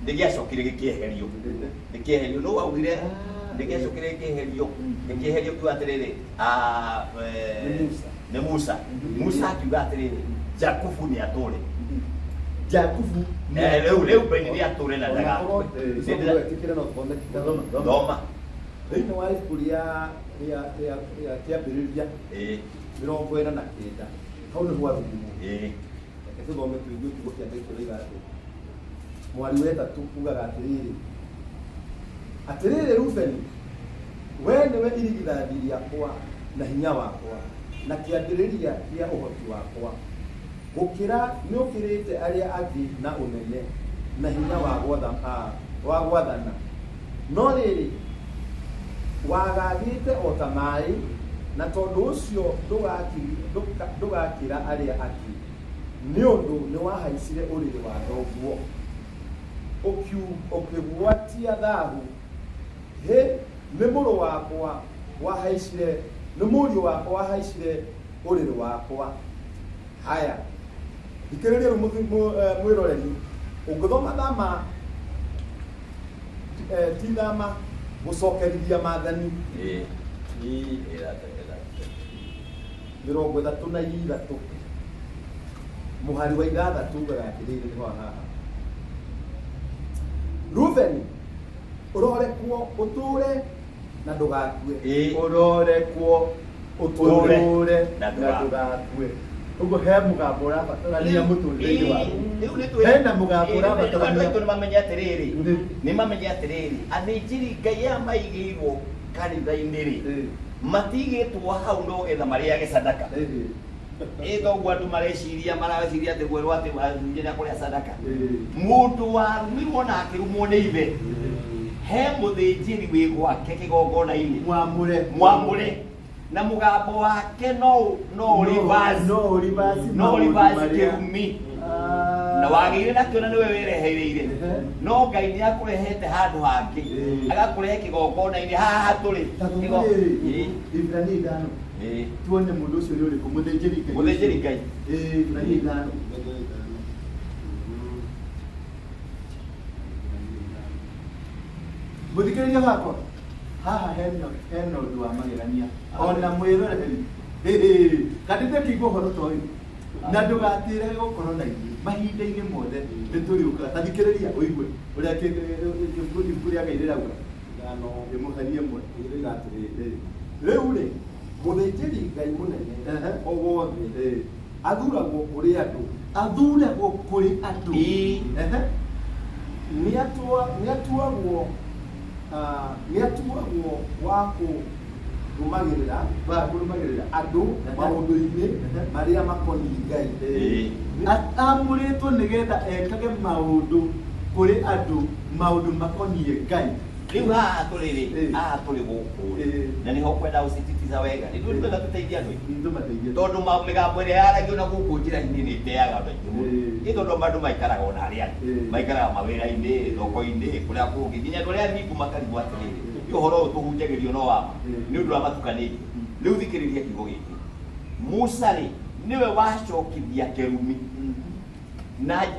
Nĩ gĩacokire gĩkĩeherio. Gĩkĩeherio no waugire nĩ gĩacokire gĩkĩeherio. Gĩkĩeherio kiuga atĩrĩrĩ, Nĩ Musa. Nĩ Musa. Musa akiuga atĩrĩrĩ, Jakubu nĩ atũre. Jakubu. Rĩu Reubeni nĩ atũre na Onakorwo ndagakue. wetĩkĩre no thome kiugo. Thoma. Thĩinĩ wa ibuku rĩa kĩambĩrĩria 49, hau nĩ gwathimwo. Reke tũthome tũigue kiugo kĩa Ngai kĩroiga atĩa. Mwari wa ĩtatũ ugaga atĩrĩrĩ, atĩrĩrĩ Rubeni, we nĩwe irigithathi rĩakwa na hinya wakwa na kĩambĩrĩria kĩa ũhoti wakwa, gũkĩra nĩũkĩrĩte arĩa angĩ na ũnene na hinya wa gwathana. No rĩrĩ, wagagĩte o ta maĩ, na tondũ ũcio ndũgakĩra arĩa angĩ, nĩ ũndũ nĩwahaicire ũrĩrĩ wa thoguo, ũkĩgwatia thahu. Hĩ, nĩ mũrũ wakwa wahaicire, nĩ mũriũ wakwa wahaicire ũrĩrĩ wakwa. Haya, thikĩrĩria rĩu mwĩroreri, ũngĩthoma thama, ti thama gũcokerithia maathani 33 mũhari wa 6 ugaga atĩrĩrĩ, nĩho haha, Rubeni, ũrorekwo ũtũre na ndũgakue. Ũrorekwo ũtũre ũtũre na na ndũgakue. Ũguo he mũgambo ũrabatarania mũtũrĩre-inĩ waku. Hena mũgambo ũrabatarania. Andũ nĩ mamenye atĩrĩrĩ, nĩ mamenye atĩrĩrĩ, athĩnjĩri Ngai aya maigĩirwo kanitha-inĩ rĩ, matigĩtwo hau no getha marĩage sadaka. Ĩ toguo andũ mareciria, mareciria atĩ kwĩrwo atĩ ahunjia nĩ akũrĩa sadaka. Mũndũ warumirwo na akĩrumwo nĩ ithe, he mũthĩnjĩri wĩ gwake kĩgongona-inĩ Mwamũre. Mwamũre, na mũgambo wake no ũrivaci No ũrivaci no maũndũ ũrivaci marĩa- kĩrumi na wagĩire nakĩo na nĩwe wĩrehereire, no Ngai nĩ akũrehete handũ hangĩ, agakũrehe kĩgongona-inĩ haha tũrĩ. Ta thoma rĩrĩ, Ibrania 5. Tuone mũndũ ũcio nĩ ũrĩkũ, mũthĩnjĩri Ngai. Mũthĩnjĩri Ngai. Ibrania 5. Mũthikĩrĩria wakwa, haha hena ũndũ wa magegania ona mwĩroreri kanitha kĩigua ũhoro ta ũyũ na ndũgatĩre gũkorwo na ithuĩ mahinda-inĩ mothe nĩ tũrĩũkaga. Ta thikĩrĩria ũigue ũrĩa ibuku rĩa Ngai rĩrauga. 5. Ĩmũhari ĩmwe. Ĩroiga atĩrĩrĩ, rĩu rĩ, mũthĩnjĩri Ngai mũnene o wothe athuragwo kũrĩ andũ. Athuragwo kũrĩ andũ. Nĩatuagwo wa kũrũmagĩrĩra Wa kũrũmagĩrĩra andũ maũndũ-inĩ marĩa makoniĩ Ngai. Amũrĩtwo nĩgetha ekage maũndũ kũrĩ andũ, maũndũ makoniĩ Ngai. Rĩu haha tũrĩ rĩ, haha tũrĩ gũkũ rĩ, na nĩho kwenda gũcititiza wega, nĩ twenda tũteithie andũ aingĩ. Tũmateithie. Tondũ mĩgambo ĩrĩa yaragio na gũkũ njĩra-inĩ nĩ ĩteaga andũ aingĩ mũno. Ĩ tondũ andũ maikaraga ona arĩa angĩ maikaraga mawĩra-inĩ, thoko-inĩ, kũrĩa kũngĩ, nginya andũ arĩa athingu makarigwo atĩrĩrĩ, nĩ ũhoro ũyũ tũhunjagĩrio no wa ma nĩ ũndũ wa matukanĩte. Rĩu thikĩrĩria kiugo gĩkĩ, Musa rĩ, nĩwe wacokithia kĩrumi,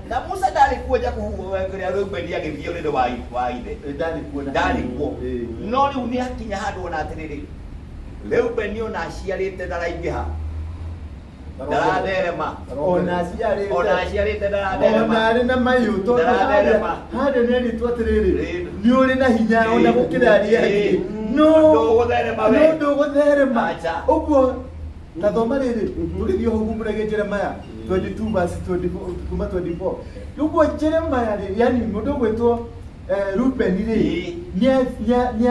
na Musa ndarĩ kuo Jakubu kũrĩa Reubeni agĩthiĩ ũrĩrĩ wa ithe. Ndarĩ kuo na Ndarĩ kuo. No rĩu nĩ akinya handũ ona atĩrĩrĩ, Reubeni ona aciarĩte ndaraingĩha, ndaratherema. Ona aciarĩte. Ona aciarĩte ndaratherema. Ona arĩ na mayũ, tondũ Ndaratherema. harĩa nĩ erĩtwo atĩrĩrĩ, nĩ ũrĩ na hinya ona gũkĩra arĩa angĩ, no Ndũgũtherema we. No ndũgũtherema. Acha. Ũguo ta thoma rĩrĩ, tũgĩthiĩ hau mũrege Jeremiah 22 verse 24 kuma 24. Ũguo Jeremiah rĩ, yani mũndũ ũgwĩtwo Reuben rĩ, nĩ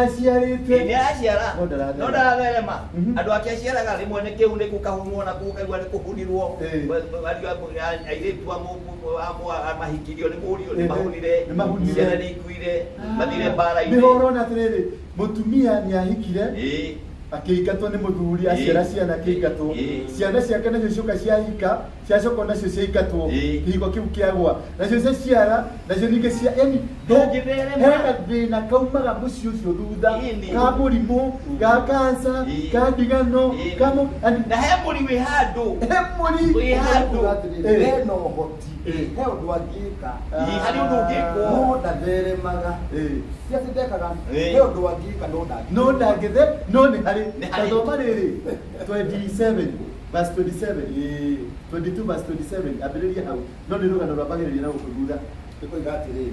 aciarĩte. Nĩ araciara. No ndaratherema. No ndaratherema. Andũ ake aciaraga rĩmwe nĩ kĩu nĩ gũkahunwo na kũu ũkaigua nĩ kũhunirwo. Ariũ airĩtu a mahikirio nĩ mũriũ nĩ mahunire. Nĩ mahunire. Ciana nĩ ikuire, mathire mbara-inĩ. Nĩho ũrona atĩrĩrĩ, mũtumia nĩ ahikire, akĩingatwo nĩ mũthuri, aciara ciana akĩingatwo, ciana ciake nacio cioka ciahika. Ciacoka nacio ciaingatwo. Ĩĩ. Kĩhiko kĩu kĩagwa. Nacio ciaciara, nacio ningĩ cia yani Ndũngĩtherema. he gathĩna kaumaga mũciĩ ũcio thutha Ĩni. ka mũrimũ, ga kansa, Ĩĩ. ka ndigano, Ĩĩ. ka mũ yani Na he mũri wĩ handũ. he mũri. Wĩ handũ. Ĩĩ. Hena ũhoti, Ĩĩ. he ũndũ angĩka, Ĩĩ, harĩ ũndũ ũngĩkwo. no ndatheremaga. Ĩĩ. Ti atĩ ndekaga, Ĩĩ. he ũndũ angĩka no ndangĩka. No ndangĩthe no nĩ harĩ. Nĩ harĩ. Tathoma rĩrĩ 27 verse 27. 22 verse 27 ambĩrĩria hau no nĩ rũgano rwambagĩrĩria na gũkũ thutha. Ĩkoiga atĩrĩrĩ,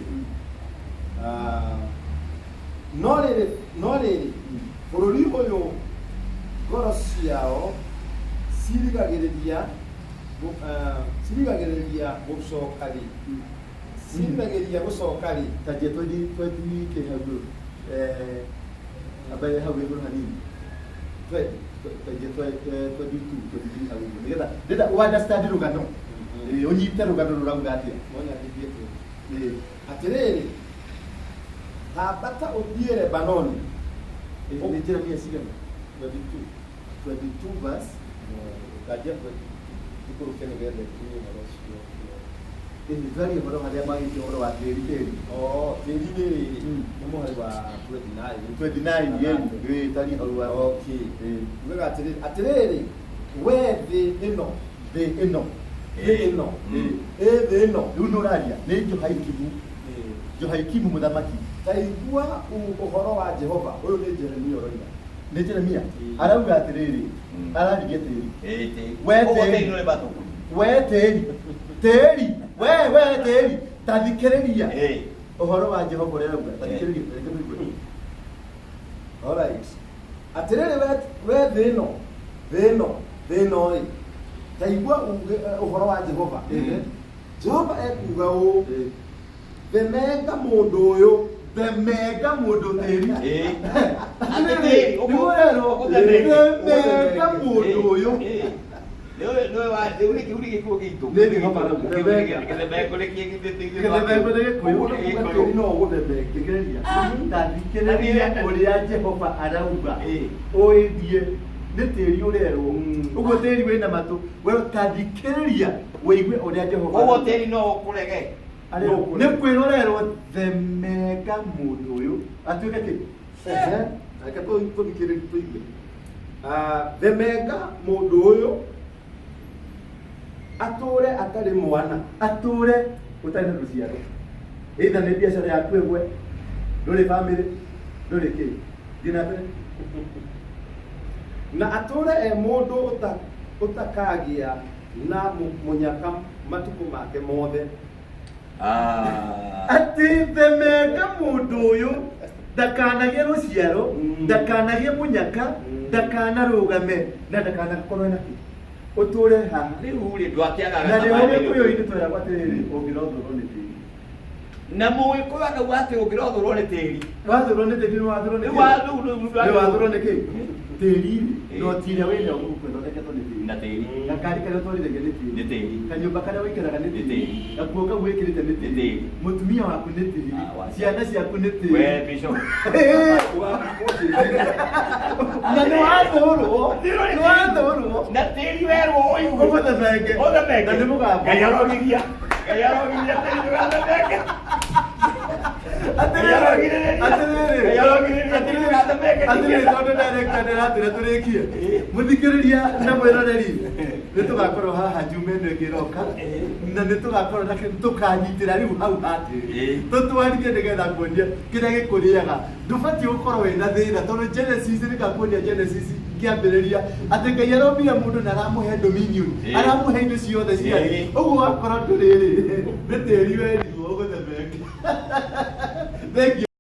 no rĩrĩ, no rĩrĩ, bũrũri ũyũ ngoro ciao cirigagĩrĩria cirigagĩrĩria gũcoka rĩ, cirigagĩrĩria gũcoka rĩ, Tanjia 20 20 kĩ hau igũrũ. Ambaye hau igũrũ hanini. Tanjia 22 23 hau igũrũ nĩgetha ndĩrenda ũ understand rũgano. Ĩĩ, ũnyite rũgano rũrauga atĩa. Monyandĩkithie atĩrĩ. Ĩĩ. Atĩrĩrĩ, tambata ũthiĩ Lebanoni. Ĩĩ, nĩ Jeremia cigana? 22. 22 verse Nganjia ikũrũke nĩgetha nginyie ũhoro ũcio. Ĩĩ, twarie ũhoro harĩa magĩtie ũhoro wa tĩri tĩri. Oh, tĩri nĩ rĩrĩ, Mm. nĩ mũhari wa 29. 29 ĩĩ, ĩĩ, twarie hau wa Okay. Ĩĩ. Ugaga atĩrĩrĩ, atĩrĩrĩ, we thĩ ĩno, Thĩ ĩno. thĩ ĩno, Mm. ĩ thĩ ĩno, Rĩu nĩ ũraria nĩ Jehoiakimu, Jehoiakimu mũthamaki. Ta igua ũhoro wa Jehova. Ũyũ nĩ Jeremia ũroiga. Nĩ Jeremia Mm. arauga atĩrĩrĩ, Mm. araririe tĩri. Ĩĩ, tĩri. We Ũguo tĩri. tĩri nĩ ũrĩ matũ. We tĩri, tĩri, we we tĩri, ta thikĩrĩria Ĩĩ. ũhoro wa Jehova ũrĩa arauga, ta thikĩrĩria, reke tũigue. Alright. Atĩrĩrĩ we thĩ ĩno, thĩ ĩno, thĩ ĩno ĩ, ta igua ũhoro wa Jehova. Ĩĩ. Jehova ekuuga ũũ, Ĩĩ. themenga mũndũ ũyũ, Themenga mũndũ tĩri. Ĩĩ. Atĩrĩrĩ, Ũguo- nĩguo ũrerwo, ũguo themenga mũndũ ũyũ. Ĩĩ. Nĩwe rĩu nĩ kĩu nĩ gĩkũyũ gitũ. Nĩ Jehova arauga. Kĩu nĩ gĩthembengo nĩ kĩ- Gĩthembengo nĩ gĩkũyũ. Ũguo nĩ kuuga tĩri no ũgũthemenge. Thikĩrĩria. Ta thikĩrĩria ũrĩa Jehova arauga. Ĩĩ. Ũĩthiĩ nĩ tĩri ũrerwo. Mm. Ũguo tĩri wĩna matũ. We ta thikĩrĩria ũigue ũrĩa Jehova Ũguo arauga. tĩri no ũkũrege. Arerwo, nĩ kwĩrorerwo themenga mũndũ ũyũ atuĩke kĩ? Ehe. Reke tũthikĩrĩrie tũigue. Themenga mũndũ ũyũ atũre atarĩ mwana. Atũre ũtarĩ na rũciaro. Either nĩ biacara yaku ĩgwe, ndũrĩ bamĩrĩ, ndũrĩ kĩ. Thiĩ na mbere. Na atũre e mũndũ ũtakagĩa na mũnyaka matukũ make mothe. Atĩ themenga mũndũ ũyũ ndakanagĩe rũciaro, Mm. ndakanagĩe mũnyaka, Mm. ndakanarũgame na ndakanakorwo na kĩ. Ũtũre haha. Rĩu rĩ ndwakĩagaga Na nĩho thamaki. gĩkũyũ-inĩ tweragwo atĩrĩrĩ, ũngĩrothũrwo nĩ tĩri. Na mũgĩkũyũ akauga atĩ ũngĩrothũrwo nĩ tĩri. Wathũrwo nĩ tĩri nĩ wathũrwo nĩ Rĩu kĩ? rĩu Nĩ wathũrwo nĩ kĩ? Tĩri Ĩĩ. no tira wĩna ũguo ĩthondeketwo nĩ tĩri. Na tĩri. Gakari karĩa ũtwarithagia nĩ tĩri. Nĩ tĩri. Kanyũmba karĩa ũikaraga nĩ Nĩ tĩri. tĩri. Gakuo kau wĩkĩrĩte nĩ Nĩ tĩri. tĩri. Mũtumia waku nĩ tĩri. Ah, wacha. Ciana ciaku nĩ tĩri. We bishop. Na nĩ wathũrwo. Nĩ wathũrwo. Na tĩri werwo ũigue. Ũgũthemenge. Ũthemenge. Na nĩ mũgambo. Ngai arogiria. Ngai arogiria tĩri ndũgathemenge. Atĩrĩrĩ, Ngai arogirĩrĩria tĩri ndũgathemenge. atĩrĩrĩ, tondũ director nĩaratwĩra tũrĩkie. Mũthikĩrĩria na mwĩroreri, nĩ tũgakorwo haha Juma ĩno ĩngĩ ĩroka, na nĩ tũgakorwo na tũkanyitĩra rĩu hau hatĩri. Ĩĩ. Tũtwarithie nĩgetha kuonia kĩrĩa gĩkũrĩaga. Ndũbatiĩ gũkorwo wĩna thĩna tondũ Genesis nĩgakuonia Genesis kĩambĩrĩria atĩ Ngai arombire mũndũ na aramũhe dominion, Ĩĩ. aramũhe indo ciothe cia thĩ. Ĩĩ. Ũguo wakorwo ndũrĩrĩ, nĩ tĩri werirwo ũgũthemenge. Thank you.